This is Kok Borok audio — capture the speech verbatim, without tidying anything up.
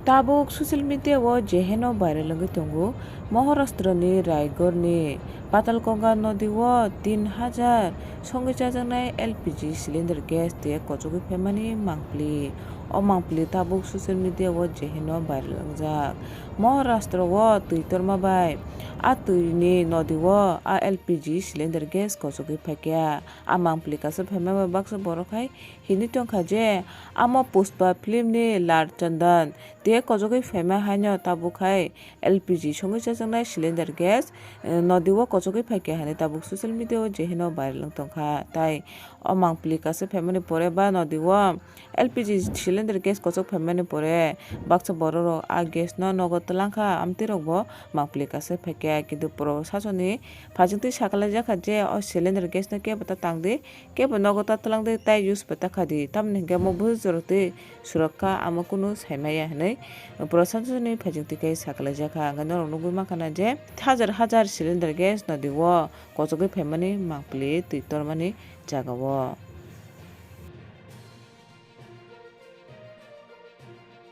Tabuk social media o jeheno viral wngwi tongo, Maharashtra ni Raigor ni Patalganga nodi o tin hajar songwi chajaknai L P G cylinder gas tei kochogwi phaimani mangpili. O mangpili tabuk social media o jeheno viral wngjak. Maharashtra o twi torma bai a twi ni nodi o a L P G cylinder gas kochogwi phaikha. A mangpili kaisa phaima bai baksa borok hai hinwi tongkha je amo Pushpa film ni Lal Chandan tei kochogwi phaima haino tabuk hai L P G songwi chajaknai cylinder gas, eh, nodi o kochogwi phaikha hinwi tabuk social media o jeheno viral wng tongkha. Tai o mangpili kaisa phaimani pore ba nodi o L P G cylinder gas kochok phaimani pore baksa borok rok a gas no nogo twlangkha, amtwi rok bo mangpili kaisa phaikha, kintu Prashason ni phajingtwi sakalaijak kha je o cylinder gas no kebo ta tangdi, kebo nogo ta twlangdi tai use bo ta khadi, tamoni hinkhe omo bwsajorok twi surakha, amo kunu saimaya hinwi Prashason ni phajingtwi khe sakalaijak kha. Hwnkhe norok nugwi mankha na je hajar hajar cylinder gas nodi o kochogwi phaimani mangpili twi tormani jaga o.